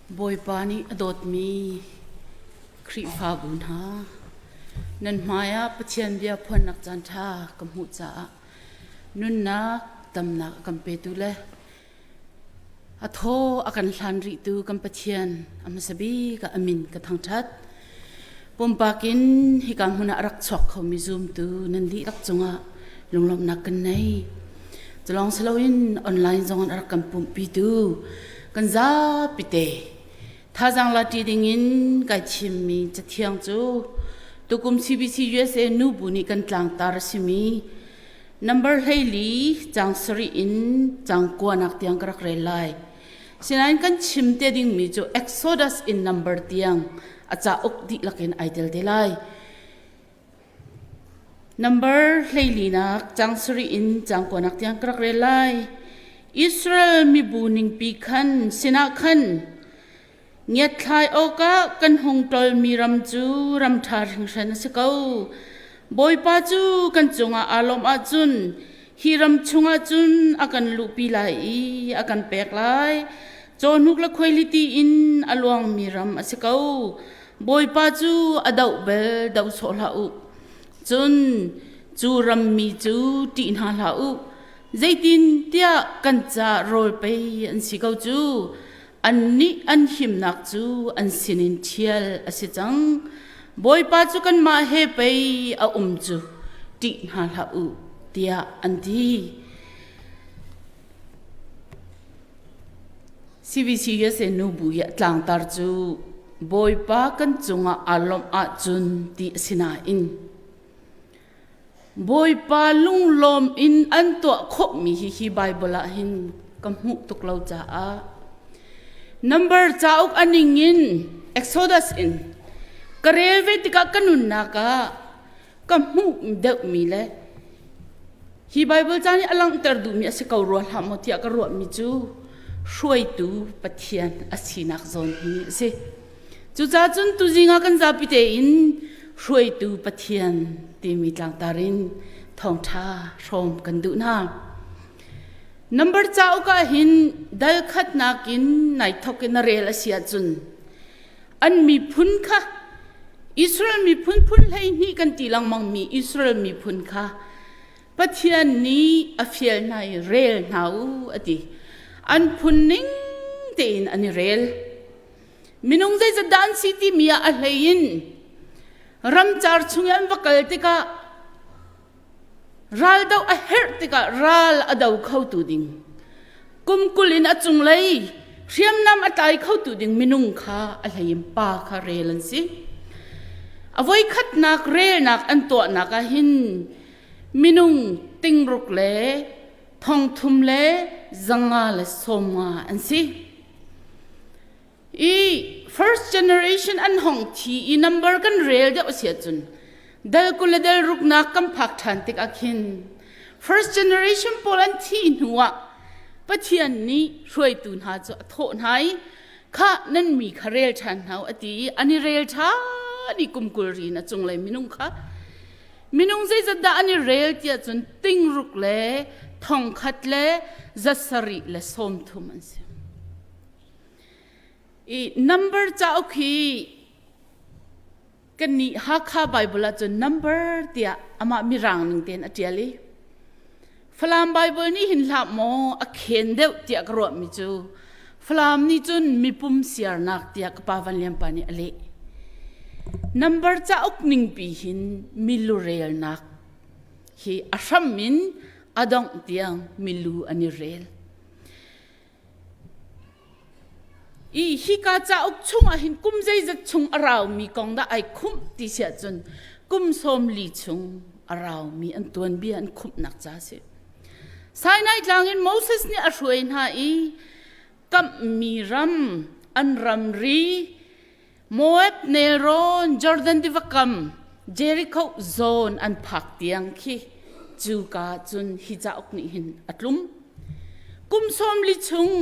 Bawipa nih a dawtmi Khrihfabu hna, nan hmaiah Pathian bia phuannak caanṭha ka hmuh caah nunnak damnak a kan petu le a thaw a kan hlan rihtu kan Pathian a hmasa bik ah a min ka thangṭhat. Pumpak in hika hmun ah a rak chuak khomi zumtu nan dihlak cungah lunglawmhnak kan nei. Culawng si loin online zong in a rak kan pumhpitu kan zapite thazaang la ṭi dingin kai thimmi cathiang cu tukum CBC USA nubu nih kan tlangtar a simi number 14 caang sarih in caang kuanak tiang ka rak rel lai. Sinain kan chim te dingmi cu Exodus in number tiang a cauk dihlak in ai tel te lai. Number 14nak caang sarih in caang kuanak tiang ka rak rel lai. Israel mibu ningpi khan sinah khan ngiatthlai awkah kan hung ṭolmi ram cu ram ṭha hringhran a si ko. Bawipa cu kan cungah aa lawmh ahcun hi ram chungah cun a kan luhpi lai i a kan pek lai. Cawhnuk le khuailiti in a luangmi ram a si ko. Bawipa cu a doh bel doh sawh hlah u. Cun cu rammi cu ṭih hna hlah u. Zeitintiah kan ca rawl pei an si ko cu. Annih an himnak cu an sinin ṭhial a si cang. Bawipa cu kanmah he pei a um cu, ṭih hna hlah u, tiah an ti. CBC USA nubu i a tlangtar cu Bawipa kan cungah aa lawmh ahcun ti a si nain Bawipa lunglawm in an tuah khawhmi hi hi Baibal ah hin ka hmuh tuk lo caah number cauk a ning in Exodus in ka rel ve tikah ka nunnak ah ka hmuh deuhmi le hi Baibal ca nih a langhter duhmi a si ko rua hlah maw tiah ka ruahmi cu hruaitu Pathian a sinak zawn hi a si. Cucaah cun tuzing ah kan zapi tein hruaitu Pathian timi tlangtar in thawngṭha hrawm kan duh hna. Number cauk ah hin dal khatnak in nai thawk in na rel a si ahcun an miphun kha Israel miphun phun 12 kan ti lengmangmi Israel miphun kha Pathian nih a fial hna i rel hna u a ti. An phun ning tein an i rel. Minung zeizat dah an si timi ah a hlei in ramcar chung i an va kal tikah ral doh a herh tikah ral a do khotu ding kum 20 in a cunglei hriamnam a tlai khotu ding minung kha a hlei in pa kha rel an si. A voikhatnak relnak an tuahnak ah hin minung tingruk le thongthum le zanga le sawmnga an si. I first generation an hong thi i number kan rel deuh a si ahcun dal 20 le dal ruknak kan phak ṭhan tik ah khin first generation pawl an thi hnu ah Pathian nih hruaitu hna cu a thawh hna i kha nan mi kha rel ṭhan hna u a ti i an i rel ṭhan i kum 20 rin a cunglei minung kha minung zeizat dah an i rel tiah cun tingruk le thongkhat le 730 an si. I number cauk hi kannih Hakha Bible ahcun number tiah amah mirang ning tein a ṭial i Falam Bible nih hin hlah maw a khen deuh tiah ka ruahmi cu Falam nih cun mipum siarnak tiah ka pa Van Lian pa nih a leh. Number cauk ningpi hin milurelnak hi a hram in a dongh tiang milu an i rel. I hika cauk chungah hin kum zeizat chung a raumi kong dah ai khumh ti si ahcun kum 40 chung a raumi an tuanbia an khumhnak ca a si. Sinai tlang in Moses nih a hruai hna i kamhmi ram an ramri Moab nelrawn Jordan tiva kam Jericho zawn an phak tiang khi cuka cun hi cauk nih hin a tlum. Kum 40 chung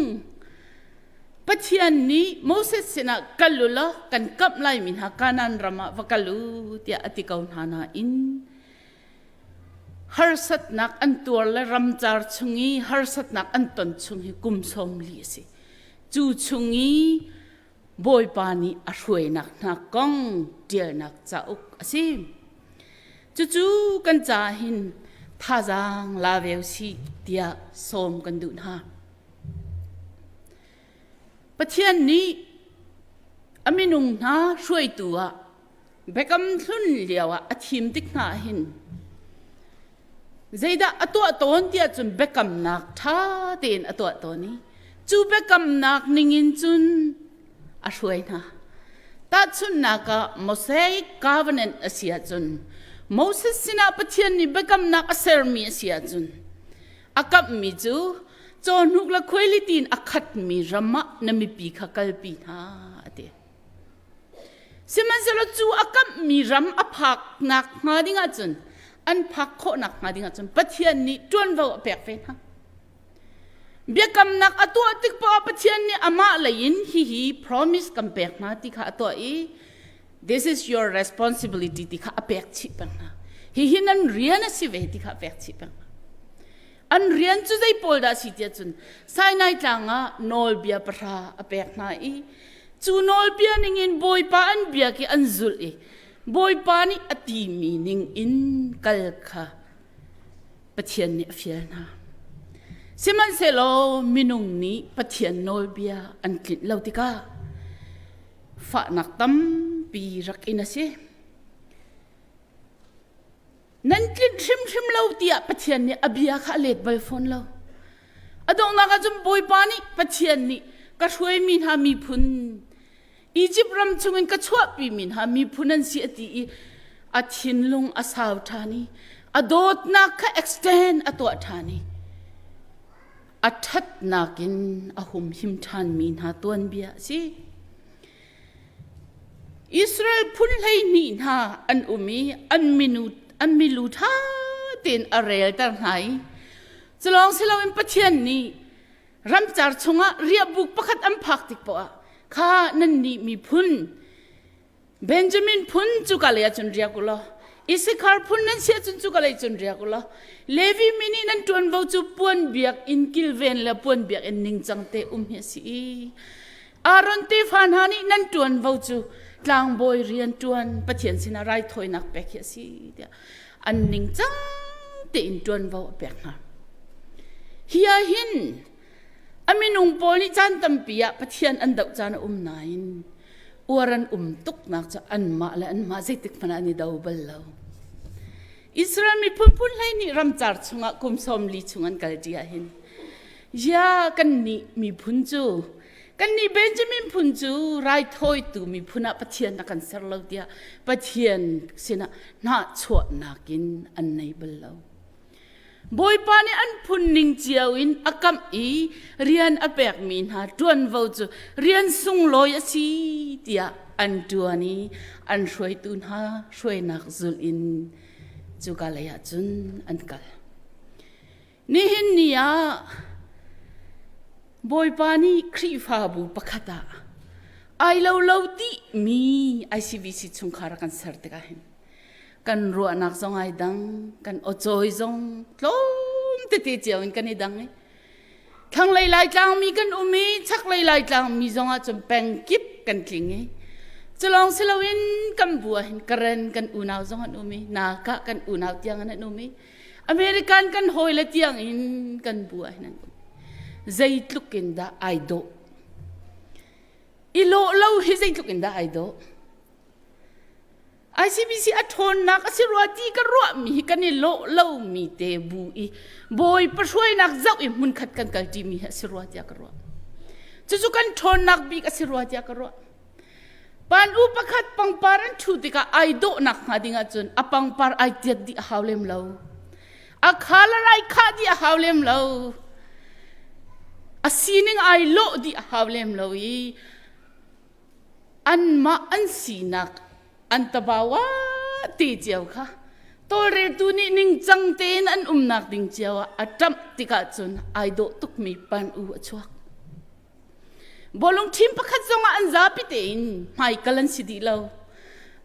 Pathian nih Moses sinah kal u law kan kamh laimi hna Kanaan ram ah va kal u tiah a ti ko hna nain harsatnak an tuar le ramcar chung i harsatnak an ton chung hi kum 40 a si. Cu chung i Bawipa nih a hruainak hna kong ṭialnak cauk a si. Cucu kan ca hin thazaang la ve usih tiah sawm kan duh hna. Pathian nih a minung hna hruaitu ah biakam hlun lioah a thim tik hna hin zeidah a tuah tawn tiah cun biakamnak ṭha tein a tuah tawn i cu biakamnak ningin cun a hruai hna. Tahchunhnak ah Mosaic covenant a si ahcun Moses sinah Pathian nih biakamnak a sermi a si ahcun a kamhmi cu cawhnuk le khuailiti in a khatmi ram ah na mipi kha kalpi hna a ti. Sihmanhsehlaw cu a kamhmi ram a phaknak hnga ding ahcun an phak khawhnak hnga ding ahcun Pathian nih ṭuanvo a pek ve hna. Biakamnak a tuah tik poah Pathian nih amah lei in hihi promise kan pek hna ti kha a tuah i this is your responsibility ti kha a pek chih peng hna. Hihi nan rian a si ve ti kha a pek chih peng hna. An rian cu zei pawl dah si tiah cun Sinai tlang ah nawlbia pahra a pek hna i cu nawlbia ningin Bawipa an biak i an zulh i Bawipa nih a timi ning in kal kha Pathian nih a fial hna. Sihmanhsehlaw minung nih Pathian nawlbia an tlinh lo tikah fahnak tampi rak in a si. Nan tlinh hrimhrim lo tiah Pathian nih a bia kha a let bal fawn lo. A donghnak ah cun Bawipa nih Pathian nih ka hruaimi hna miphun Egypt ram chungin ka chuahpimi hna miphun an si a ti i a thinlung a sau ṭhan i a dawtnak kha extend a tuah ṭhan i a ṭhatnak in a humhim ṭhanmi hna tuanbia a si. Israel phun 12 hna an um i an minu an milu ṭha tein a relter hna i culawng si loin Pathian nih ramcar chungah riahbuk pakhat an phak tik poah ah kha nannih miphun Benjamin phun cuka lei ah cun riak u law Issachar phun nan si ahcun cuka lei cun riak u law Levi mi nih nan ṭuanvo cu puan biakinn kilven le puan biakinn ningcang te um hi a si i Aaron tefa hna nih nan ṭuanvo cu tlangbawi rian ṭuan Pathian sinah raithawinak pek hi a si tiah an ningcang tein ṭuanvo a pek hna. Hi ah hin a minung pawl nih caan tampi ah Pathian an doh caan a um nain uar an um tuknak cu anmah le anmah zeitik hmanh ah an i do bal lo. Israel miphun phun hlei nih ramcar chungah kum 40 chung an kal ṭi ah hin ya kannih miphun cu kannih Benjamin phun cu raithawitu miphun ah Pathian a kan ser lo tiah Pathian sinah hnahchuahnak in an nei bal lo. Bawipa nih an phun ning cio in a kamh i rian a pekmi hna ṭuanvo cu rian sunglawi a si tiah an ṭuan i an hruaitu hna hruainak zulh in cuka lei ah cun an kal. Nihin ni ah Bawipa nih Khrihfabu pakhat ah ai lo lo timi ICBC chungkhar a kan ser tikah hin kan ruahnak zong ai dang kan awcawi zong tlawm tete cio in kan i dang i thlanglei laitlang mi kan um i chaklei laitlang mi zong ah cun peng kip kan tling i culawng si loin kan bu ah hin karen kan unau zong an um i naka kan unau tiang an um i American kan hawi le tiang in kan bu ah hin an um zeitluk in dah ai dawh i lawh lo hi zeitluk in dah ai dawh ICBC a ṭhawnnak a si rua ti ka ruahmi hi kan i lawh lomi te bu i Bawipa hruainak zoh i hmunkhat kan kalṭimi hi a si rua tiah ka ruah. Cucu kan ṭhawnnak bik a si rua tiah ka ruah. Pan u pakhat pangpar an ṭhu tikah ai dawhnak hnga ding ahcun a pangpar ai tiat dih a hau lem lo. A khalar ai khah dih a hau lem lo. A sining ai lawh dih a hau lem lo i anmah an sinak an tabawa te cio kha tawlreltu nih ningcang tein an umnak ding cio ah a ṭamh tikah cun ai dawh tukmi pan u a chuak. Bawlung ṭhim pakhat zongah an zapi tein hmaikal an si dih lo.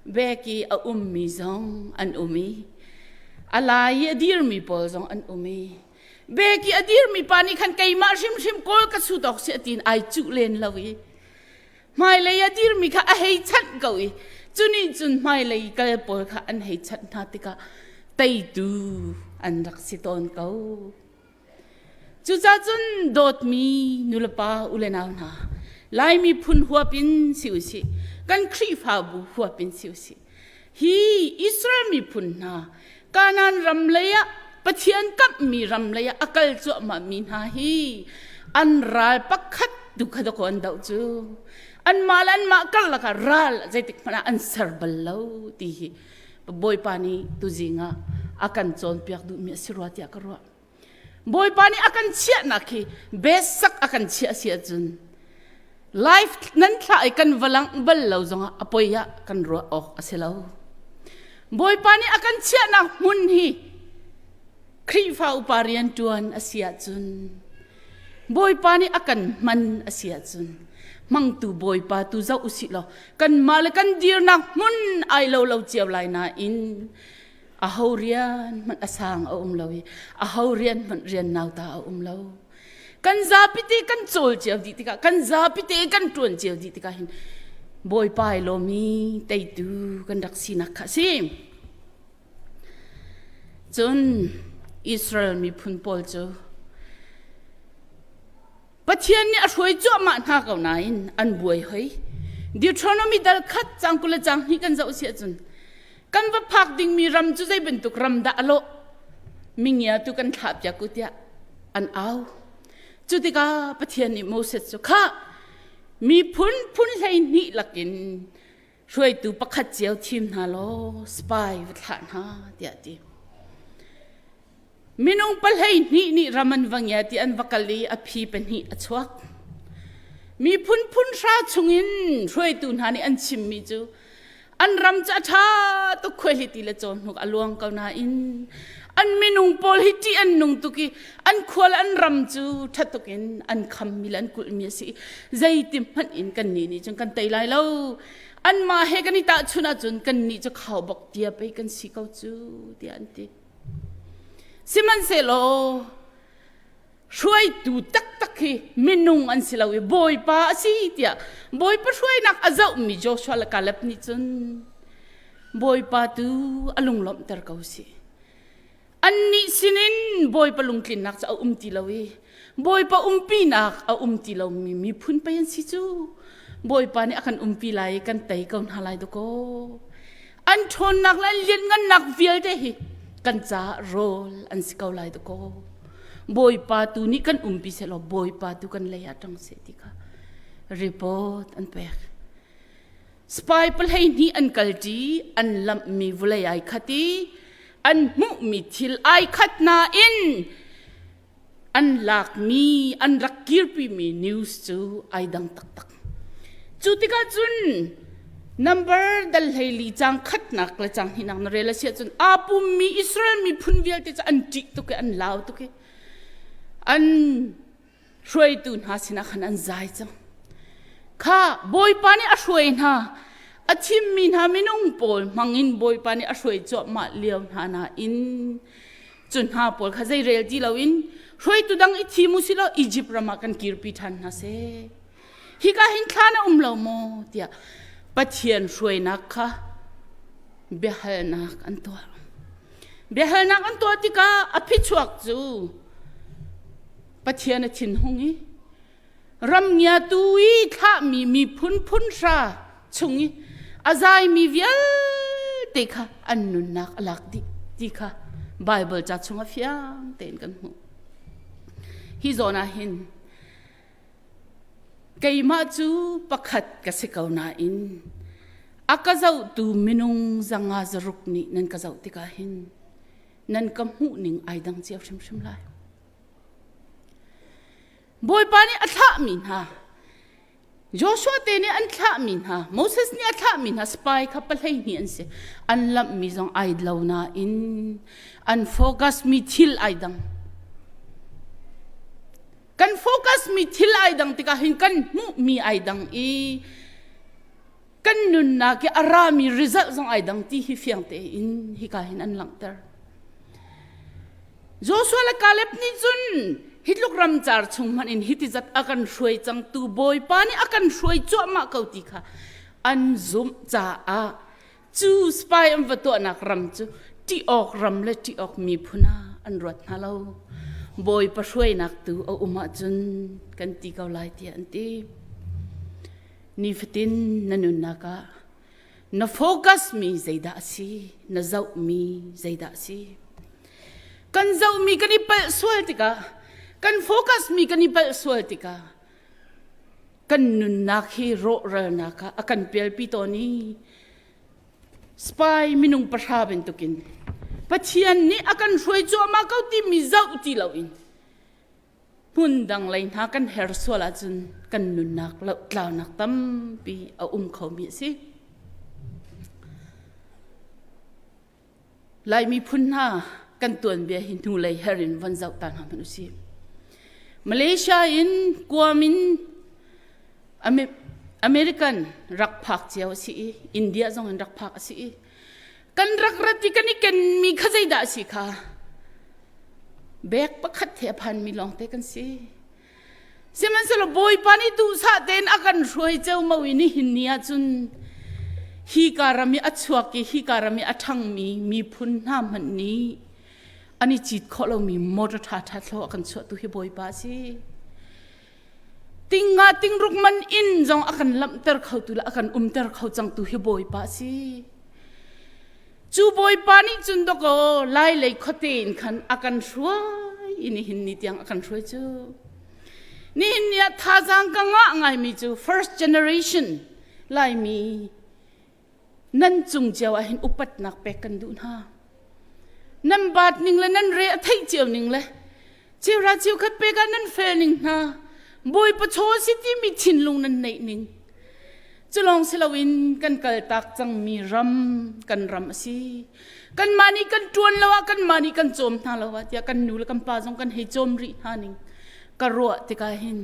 Bek i a ummi zong an um i a lai i a dirmi pawl zong an um i bek i a dirmi pa nih khan keimah hrimhrim kawl ka sut awk si a tiin ai cuh len lo i. Hmailei a dirmi kha a hei chanh ko i cu nih cun hmailei kal pawl kha an hei chanh hna tikah teitu an rak si tawn ko. Cucaah cun dawtmi nulepa u le nau hna, Lai miphun huap in si usih, kan Khrihfabu huap in si usih, hi Israel miphun hna Kanaan ram lei ah Pathian kamhmi ram lei ah a kal cuahmahmi hna hi an ral pakhat tu kha dakaw an doh cu. Anmah le anmah karlak ah ral zeitik hmanh ah an ser bal lo ti hi Bawipa nih tuzing ah a kan cawnpiak duhmi a si rua tiah ka ruah. Bawipa nih a kan chiahnak hi besak a kan chiah si ahcun life nan thlah i kan va langh bal lo zongah a poi ah kan ruah awk a si lo. Bawipa nih a kan chiahnak hmun hi Khrihfa upa rianṭuan a si ahcun Bawipa nih a kan hman a si ahcun hmangtu Bawipa tu zoh usih law kanmah le kan dirnak hmun ai lo lo cio lai nain aho rian hmanh a sang a um lo i aho rian hmanh rian nauta a um lo. Kan zapi te kan cawl cio dih tikah kan zapi te kan ṭuan cio dih tikah hin Bawipa ai lawmi teitu kan rak sinak kha a si. Cun Israel miphun pawl cu Pathian nih a hruai cuahmah hna ko nain an buai hoi. Deuteronomy dal khat cang 20 le cang hnih kan zoh si ahcun kan va phak dingmi ram cu zei bantuk ram dah a lawh mingia tu kan thlah piak u tiah an au. Cu tikah Pathian nih Moses cu khah miphun phun 12 lakin hruaitu pakhat cio thim hna law spy va thlah hna tiah a ti. Minung 12 nih ram an va ngia ti an va kal i a phi pahnih a chuak. Miphun phun hra chungin hruaitu hna nih an chimmi cu an ram cu a ṭha tuk khuaihliti le cawhnuk a luang ko nain an minung pawl hi ṭih an nung tuk i an khua le an ram cu ṭha tuk in an khammi le an kulhmi a si i zeiti hmanh in kannih nih cun kan tei lai lo. Anmah he kan i tahchunh ahcun kannih cu khaubawk tia pei kan si ko cu tiah an ti. Sihmanhsehlaw hruaitu taktak hi minung an si lo i Bawipa a si tiah Bawipa hruainak a zohmi Joshua le Caleb nih cun Bawipa tu a lunglawmhter ko si. Annih sinin Bawipa lungtlinnak cu a um ti lo i Bawipa umpinak a um ti lomi miphun pei an si cu. Bawipa nih a kan umpi lai i kan tei ko hna lai dakaw. An ṭhawnnak le an lianngannak vialte hi kan caah rawl an si ko lai dakaw. Bawipa tu nih kan umpi sehlaw Bawipa tu kan lei ah ṭang seh ti kha report an pek. Spy 12 an kalṭi, an lamhmi vawlei ai khat i an hmuhmi thil ai khat nain an lakmi an rak kirpimi news cu ai dang taktak. Cu tikah cun number dal 14 cang khatnak le cang hnihnak na rel a si ahcun aa pummi Israel miphun vialte cu an ṭih tuk i an lau tuk i an hruaitu hna sinah khan an zai cang. Kha Bawipa nih a hruai hna a thimmi hna minung pawl hmangin Bawipa nih a hruai cuahmah lio hna nain Cu hna pawl kha zei rel ti loin hruaitu dang i thim u silaw Izipt ram ah kan kirpi ṭhan hna seh. Hika hin thla na um lo maw tiah Pathian hruainak kha biahalnak an tuah. Biahalnak an tuah tikah a phichuak cu Pathian a thinhung i ram ngiatu i thlahmi miphun phun hra chung i a zaimi vialte kha an nunnak a lak dih ti kha Baibal ca chungah fiang tein kan hmuh. Hi zawn ah hin keimah cu pakhat ka si ko nain a ka zohtu minung 500 nih nan ka zoh tikah hin nan ka hmuh ning ai dang cio hrimhrim lai. Bawipa nih a thlahmi hna Joshua te nih an thlahmi hna Moses nih a thlahmi hna spy kha 12 an si. An lamhmi zong ai lo nain an focus mi thil ai dang. Kan focus mi thil ai dang tikah hin kan hmuhmi ai dang i kan nunnak i a rami result zong ai dang ti hi fiang tein hika hin an langhter. Joshua le Caleb nih cun. Hi tluk ramcar chung hmanh in hiti zat a kan hruai cangtu Bawipa nih a kan hruai cuahmah ko ti kha an zumh caah cu spy an va tuahnak ram cu ṭih awk ram le ṭih awk miphun ah an ruat hna lo. Bawipa hruainak tu a um ahcun kan ti ko lai tiah an ti. Nifatin na nunnak ah na focus mi zeidah a si na zohmi zeidah a si kan zohmi kan i palh sual tikah kan focus mi kan i palh sual tikah kan nunnak hi rawhralnak ah a kan pialpi tawn i spy minung pahra bantukin Pathian nih a kan hruai cuahmah ko timi zoh ti loin Hmun dang lei hna kan her sual ahcun kan nunnak lohtlaunak tampi a um khomi a si. Lai miphun hna kan tuanbia hi hnulei her in von zoh ta hna hmanh usih. Malaysia in Guam in American rak phak cio a si i India zong in rak phak a si i kan rak rat i kan i kenmi kha zeidah a si kha bek pakhat he a phanmi lawngte kan si sihmanhsehlaw bawipa nih duhsah tein a kan hruai ceomo i nihin ni ah cun hi ka ram i a chuak i hi ka ram i a ṭhangmi miphun hna hmanh nih an i cit khawh lomi motor ṭha ṭha thlo a kan chuahtu hi bawipa a si Tinga tingruk man inn zong a kan lamhter khotu le a kan umter kho cangtu hi Bawipa a si. Cu Bawipa nih cun dakaw lai lei khuate in khan a kan hruai i nihin ni tiang a kan hruai cu. Nihin ni ah thazaang ka ngah ngaimi cu first generation Laimi nan cung cio ah hin upatnak pek kan duh hna. Nan baat ning le nan re a theih cio ning le Cheuhra cheukhat pek ah nan fel ning hna. Bawipa chaw si timi thinlung nan neih ning. Culawng si loin kan kaltak cangmi ram kan ram a si. Kanmah nih kan ṭuan lo ah kanmah nih kan cawm hna lo ah tiah kan nu le kan pa zong kan hei cawm rih hna ning ka ruah tikah hin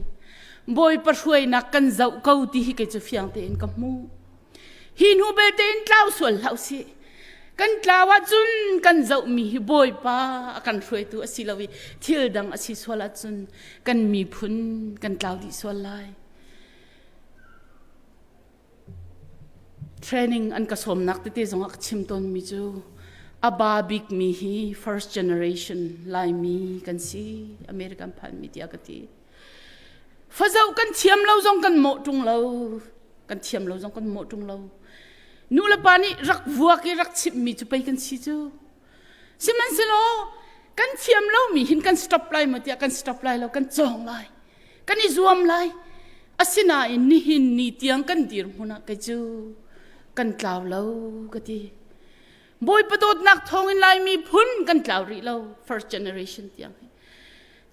Bawipa hruainak kan zoh ko ti hi kei cu fiang tein ka hmuh. Hi hnu belte in tlau sual hlah usih. Kan tlau ahcun kan zohmi hi Bawipa a kan hruaitu a si lo i thil dang a si sual ahcun kan miphun kan tlau dih sual lai. Training an ka sawmnak tete zongah ka chim tawnmi cu a ba bikmi hi first generation Laimi kan si, American phanmi tiah ka ti. Fazoh kan thiam lo zong kan mawh ṭung lo. Kan thiam lo zong kan mawh ṭung lo. Nu le pa nih rak vuak i rak chimhmi cu pei kan si cu. Sihmanhsehlaw kan thiam lomi hin kan stop lai maw tiah kan stop lai lo, kan cawng lai. Kan i zuam lai. Asinain nihin ni tiang kan dirhmun ah kei cu kan tlau lo ka ti. Bawipa dawtnak thawngin Laimi phun kan tlau rih lo first generation tiang hi.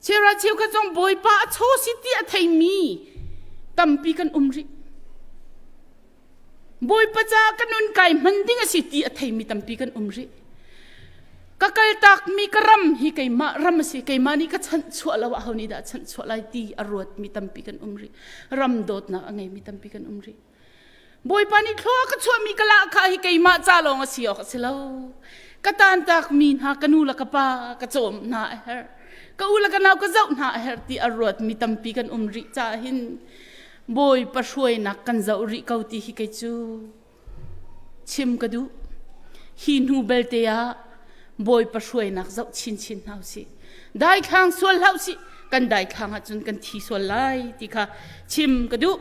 Chera cheukhat zong Bawipa a chaw si ti a theimi tampi kan um rih. Bawipa caah ka nun kai hman ding a si ti a theimi tampi kan um rih. Ka kaltakmi ka ram hi keimah ram a si keimah nih ka chanhchuah lo ah ho nih dah chanhchuah lai ti a ruatmi tampi kan um rih. Ram dawtnak a ngeimi tampi kan um rih. Bawipa nih thlua ka chuahmi ka lahkhah hi keimah ca lawng a si awk a si lo. Ka tantakmi hna ka nu le ka pa ka cawm hna a herh. Ka u le ka nau ka zoh hna a herh ti a ruatmi tampi kan um rih caah hin Bawipa hruainak kan zoh rih ko ti hi kei cu chim ka duh. Hi hnu belte ah Bawipa hruainak zoh chinchin hna usih. Daithlang sual hlah usih. Kan daithlang ahcun kan thi sual lai ti kha chim ka duh.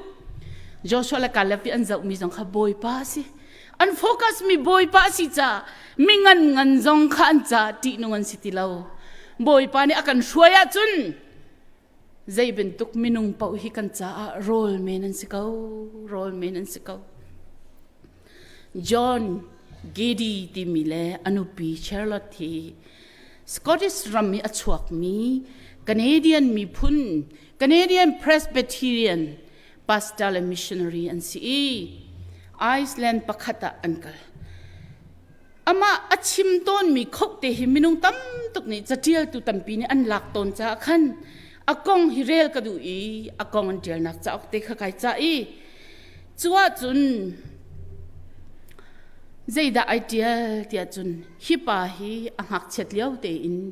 Joshua le Caleb i an zohmi zong kha Bawipa a si. An focus mi Bawipa a si caah mi ngan ngan zong kha an caah ṭihnung an si ti lo. Bawipa nih a kan hruai ahcun zei bantuk minung paoh hi kan caah rawl men an si ko rawl men an si ko John Giddy timi le a nupi Charlotte hi Scottish ram i a chuakmi Canadian miphun Canadian Presbyterian pastor le missionary an si i Iceland pakhat ah an kal Amah a chim tawnmi khoh te hi minung tam tuk nih caṭialtu tampi nih an lak tawn caah khan a kong hi rel ka duh i a kong an ṭialnak cauk te kha kai cah i cu ahcun zeidah ai ṭial tiah cun hi pa hi a ngakchiat lio tein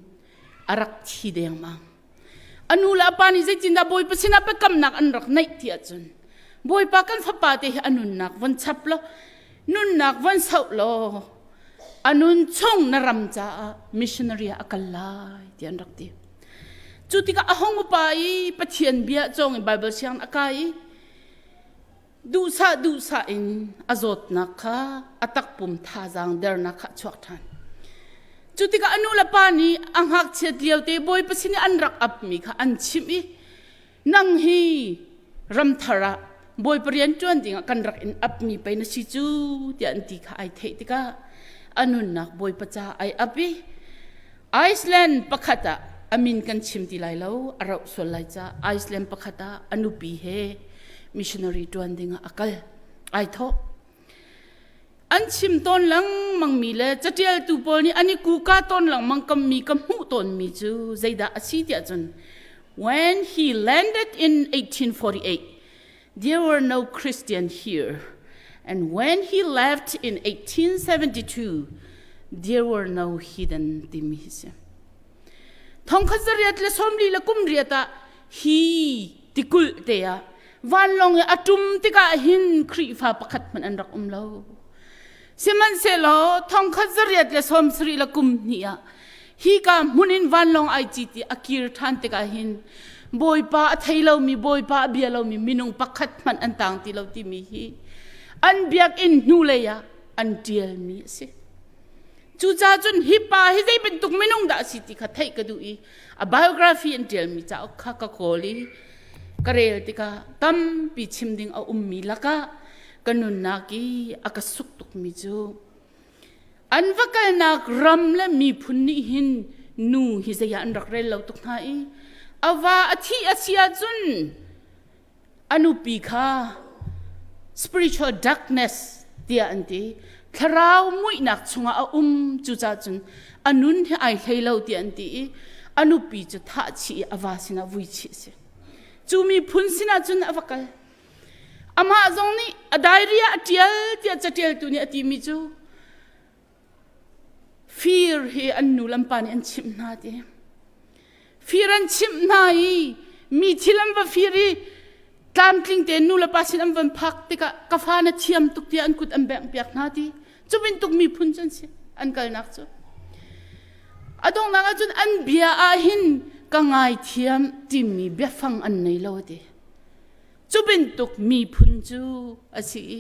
a rak thi dengmang. A nu le a pa nih zeitindah Bawipa sinah biakamnak an rak neih ti ahcun Bawipa kan fapa te hi a nunnak von chap law nunnak von sauh law a nun chung na ram caah missionary ah a kal lai ti an rak ti. Cu tikah a hung upa i Pathian bia cawng i Bible siang a kai i duhsah duhsah in a zawtnak kha a takpum thazaang dernak kha a chuak ṭhan. Cu tikah a nu le pa nih a ngakchiat lio te Bawipa sin i an rak apmi kha an chimh i nang hi ramthar ah Bawipa rian ṭuan dingah kan rak in apmi pei na si cu tiah an ti kha ai theih tikah a nunnak Bawipa ca ai ap i Iceland pakhat ah a min kan chim ti lai lo a rauh sual lai ca Iceland pakhat ah a nupi he missionary ṭuan dingah a kal ai thawh. An chim tawn lengmang mi le catialtu pawl nih an i kuka tawn lengmang kammi ka hmuh tawnmi cu zeidah a si tiah cun when he landed in 1848 there were no Christian here and when he left in 1872 there were no heathen timi hi si. Thongkhat zariat le sawmli le kum riat ah hi tikulh te ah vanlawng i a ṭum tikah hin Khrihfa pakhat hmanh an rak um lo. Sihmanhsehlaw thongkhat zariat le 70 le kum hnih ah hika hmun in vanlawng ai cit i a kir ṭhan tikah hin Bawipa a thei lomi Bawipa a bia lomi minung pakhat hmanh an tang ti lo timi hi an biakinn hnulei ah an ṭialmi a si. Cucaah cun hi pa hi zei bantuk minung dah a si ti kha theih ka duh i a biography an ṭialmi cauk kha ka kawl i ka rel tikah tampi chim ding a ummi lakah ka nunnak i a ka suk tukmi cu an va kalnak ram le miphun nih hin nu hi zei ah an rak rel lo tuk hna i a va a thih a si ahcun a nupi kha spiritual darkness tiah an ti thlarau muihnak chungah a um cucaah cun a nun hi ai hlei lo tiah an ti i a nupi cu thah chih i a va sinah vui chih a si cu miphun sinah cun a va kal amah zong nih a diary ah a ṭial tiah caṭialtu nih a timi cu Fir hi an nu le an pa nih an chimh hna ti. Fir an chimh hna i mi thil an va fir i tlamtling tein nu le pa sin an van phak tikah ka fa na thiam tuk tiah an kut an bengh piak hna ti. Cu bantuk miphun cu an si an kalnak cu. A donghnak ahcun an bia ah hin ka ngaithiam timi biafang an nei lo ti. Cu bantuk miphun cu a si i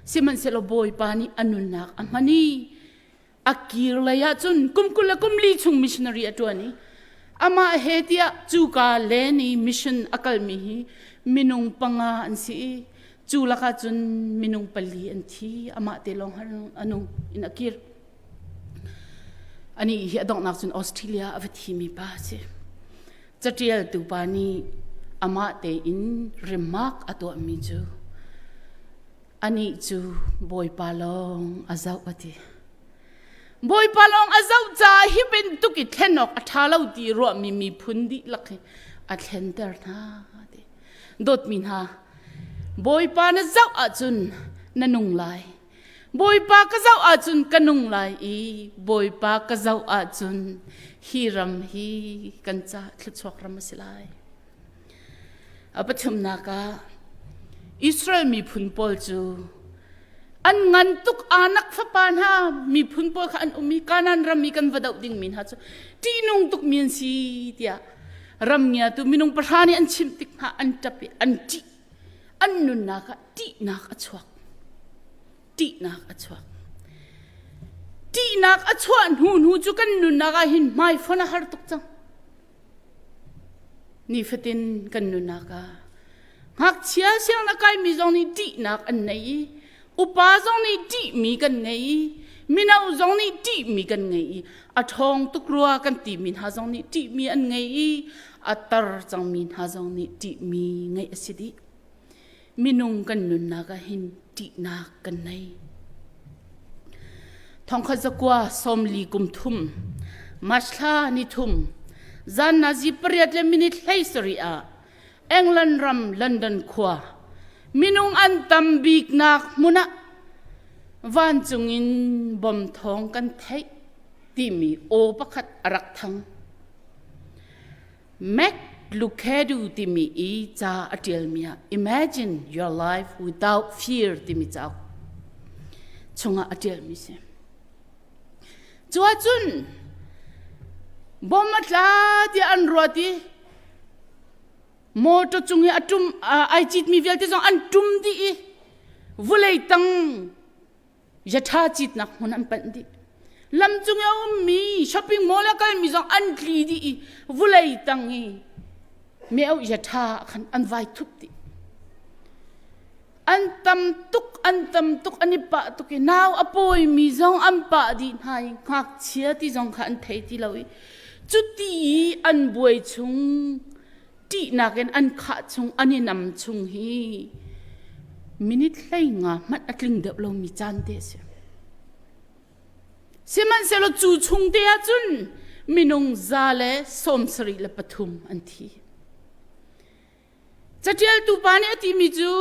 sihmanhsehlaw Bawipa nih a nunnak a hman i a kir lei ah cun kum 20 le kum li chung missionary a ṭuan i amah he tiah cuka len i mission a kalmi hi minung panga an si i cu lakah cun minung pali an thi amah te lawng a nung in a kir. Anih hi a donghnak cun Australia a va thimi pa a si. Caṭialtu pa nih amah tein remark a tuahmi cu anih cu Bawipa lawng a zoh a ti. Bawipa lawng a zoh caah hi bantuk i thlen awk a ṭha lo ti ruahmi miphun dihlak hi a thlenter hna a ti. Dawtmi hna, Bawipa na zoh ahcun na nung lai. Bawipa ka zoh ahcun ka nung lai i Bawipa ka zoh ahcun hi ram hi kan ca thluachuak ram a si lai. A pathumnak ah Israel miphun pawl cu an ngan tuk anak fapa hna miphun pawl kha an um i Kanaan ram i kan va doh dingmi hna cu ṭihnung tukmi an si tiah ram ngiatu minung pahra nih an chimh tik hna an ṭap i an ṭih an nunnak ah ṭihnak a chuak ṭihnak a chuak ṭihnak a chuah hnu hnu cu kan nunnak ah hin hmaifon a har tuk cang nifatin kan nunnak ah ngakchia siang na kaimi zong nih ṭihnak an nei i upa zong nih ṭihmi kan ngei i mino zong nih ṭihmi kan ngei i a ṭhawng tuk rua kan timi hna zong nih ṭihmi an ngei i a tar cangmi hna zong nih ṭihmi ngeih a si dih. Minung kan nunnak ah hin ṭihnak kan nei. Thongkhat zakua 40 kum thum March thla ni thum zan nazi pariat le minute 17 ah England ram London khua minung an tam biknak hmun ah vancung in bom thawng kan theih timi aw pakhat a rak thang. Mac Lucado timi i ca a ṭialmi ah Imagine Your Life Without Fear timi cauk chungah a ṭialmi si. Cu ahcun bom a tla tiah an ruat i motor cung i a ṭum ai citmi vialte zong an ṭum dih i vulei tang yatha citnak hmun an panh dih. Lam cung i a ummi shopping mall a kalmi zong an tli dih i vulei tang i meo yatha khan an vai thup dih. An tam tuk an tam tuk an i pah tuk i nau a pawimi zong an pah dih hna i ngakchia ti zong kha an thei ti lo i cuti i an buai chung ṭihnak in an khah chung an i nam chung hi minute 15 hmanh a tling deuh lomi caan te a si. Sihmanhsehlaw cu chung te ah cun minung 173 an thi. Caṭialtu pa nih a timi cu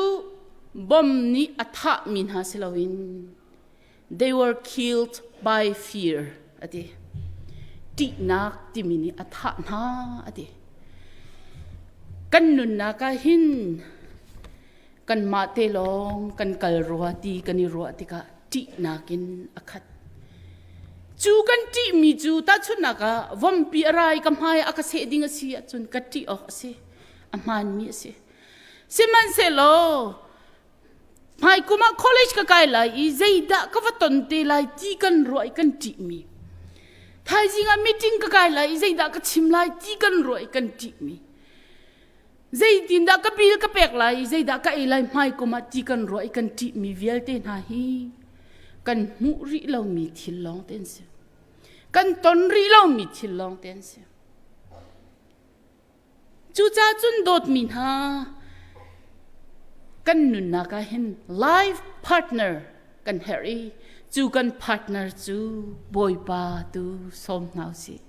bom nih a thahmi hna si loin they were killed by fear a ti. Ṭihnak timi nih a thah hna a ti. Kan nunnak ah hin kanmah te lawng kan kal rua ti kan i ruah tikah ṭihnak in a khat. Cu kan ṭihmi cu tahchunhnak ah vompi a rai ka hmai a ka seh ding a si ahcun ka ṭih awk a si. A hmaanmi a si. Sihmanhsehlaw hmaikum ah college ka kai lai i zeidah ka va ton te lai ti kan ruah i kan ṭihmi. Thaizing ah meeting ka kai lai i zeidah ka chim lai ti kan ruah i kan ṭihmi. Zeitindah ka bil ka pek lai i zeidah ka ei lai hmaikum ah ti kan ruah i kan ṭihmi vialte hna hi kan hmuh rih lomi thil lawng te an si. Kan ton rih lomi thil lawng te an si. Cucaah cun dawtmi hna kan nunnak ah hin life partner kan herh i cu kan partner cu Bawipa tu sawm hna usih.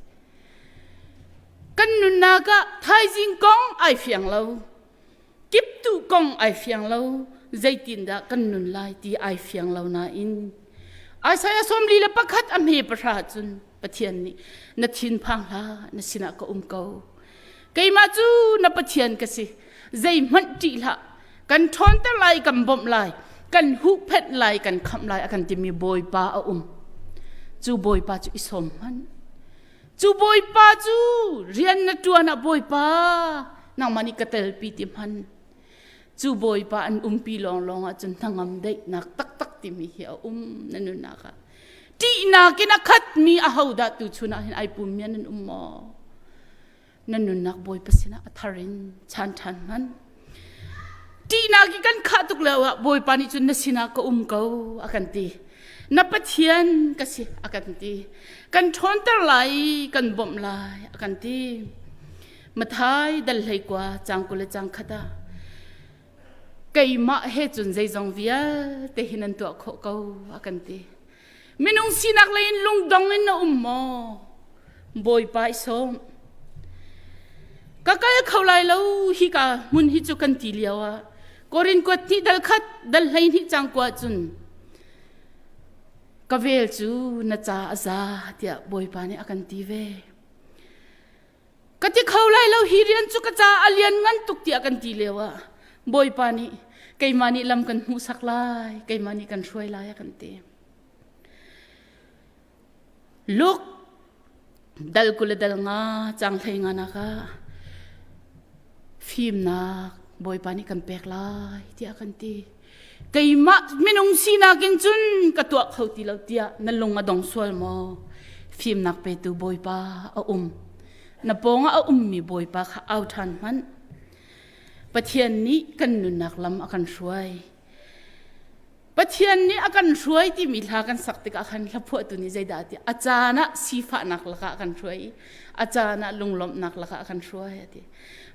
Kan nunnak ah thaizing kong ai fiang lo, kiptuh kong ai fiang lo, zeitindah kan nun lai ti ai fiang lo nain Isaiah 41 a hme pahra cun Pathian nih na thinphang hlah na sinah ka um ko. Keimah cu na Pathian ka si. Zeihmanh ṭih hlah. Kan ṭhawnter lai, kan bawmh lai, kan huhphenh lai, kan khamh lai a kan timi Bawipa a um. Cu Bawipa cu i sawm hmanh. Cu Bawipa cu rian na ṭuan ah Bawipa nangmah nih ka telpi ti hman. Cu Bawipa an umpi lawnglawng ahcun hnangam daihnak taktak timi hi a um na nunnak ah. Ṭihnak in a khatmi ahodah tuchun ah hin ai pummi an um maw? Na nunnak Bawipa sinah a thar in chan ṭhan hmanh. Ṭihnak i kan khah tuk lio ah Bawipa nih cun na sinah ka um ko a kan ti. Na Pathian ka si a kan ti. Kan ṭhawnter lai, kan bawmh lai a kan ti. Mathai dal 19 caang 20 le caang khat ah keimah he cun zeizong vialte hi nan tuah khawh ko a kan ti. Minung sinak lei in lungdong in na um maw? Bawipa i sawm. Ka kal kho lai lo hi ka hmun hi cu kan ti lio ah Korin kuat hnih dal khat dal 12 cang kua cun ka vel cu na ca a za tiah Bawipa nih a kan ti ve. Ka ti kho lai lo hi rian cu ka ca a lian ngan tuk tiah kan ti lio ah Bawipa nih keimah nih lam kan hmuhsak lai keimah nih kan hruai lai a kan ti. Luke dal 20 le dal nga cang 15 nak ah fimnak Bawipa nih kan pek lai tiah kan ti. Keimah minung sinak in cun ka tuah kho ti lo tiah na lung a dong sual maw? Fimnak petu Bawipa a um. Na pawngah a ummi Bawipa kha au ṭhan hmanh. Pathian nih kan nunnak lam a kan hruai. Pathian nih a kan hruai timi hla kan sak tikah khan hlaphuahtu nih zeidah a ti? A caan ah sifahnak lakah a kan hruai i a caan ah lunglawmhnak lakah a kan hruai a ti.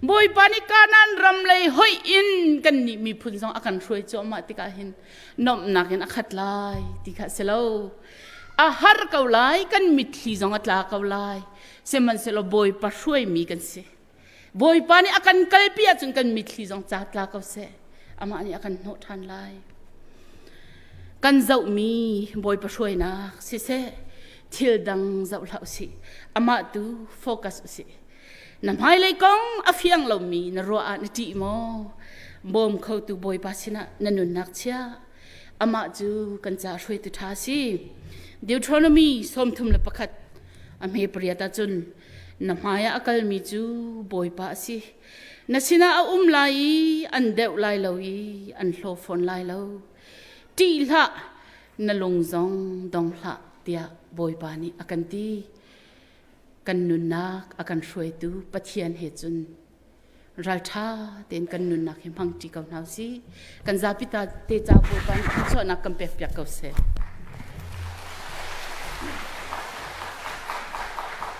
Bawipa nih Kanaan ram lei hoih in kannih miphun zong a kan hruai cuahmah tikah hin nuamhnak in a khat lai ti kha si lo. A har ko lai, kan mitthli zong a tla ko lai. Sihmanhsehlaw Bawipa hruaimi kan si. Bawipa nih a kan kalpi ahcun kan mitthli zong ca tla ko seh. Amah nih a kan hnawh ṭhan lai. Kan zohmi Bawipa hruainak siseh, thil dang zoh hlah usih. Amah tu focus usih. Na hmailei kong a fiang lomi na ruah ah na ṭih maw? Bawm khotu Bawipa sinah na nunnak chia. Amah cu kan ca hruaitu ṭha a si. Deuteronomy 31 a hme pariat ahcun na hmai ah a kalmi cu Bawipa a si. Na sinah a um lai i an deuh lai lo i an hlaw fawn lai lo. Ṭih hlah, na lung zong dong hlah tiah Bawipa nih a kan ti. Kan nunnak a kan hruaitu Pathian he cun ralṭha tein kan nunnak hi hmangṭi ko hna usih. Kan zapi ta te ca Bawipa nih thluachuahnak kan pekpiak ko seh.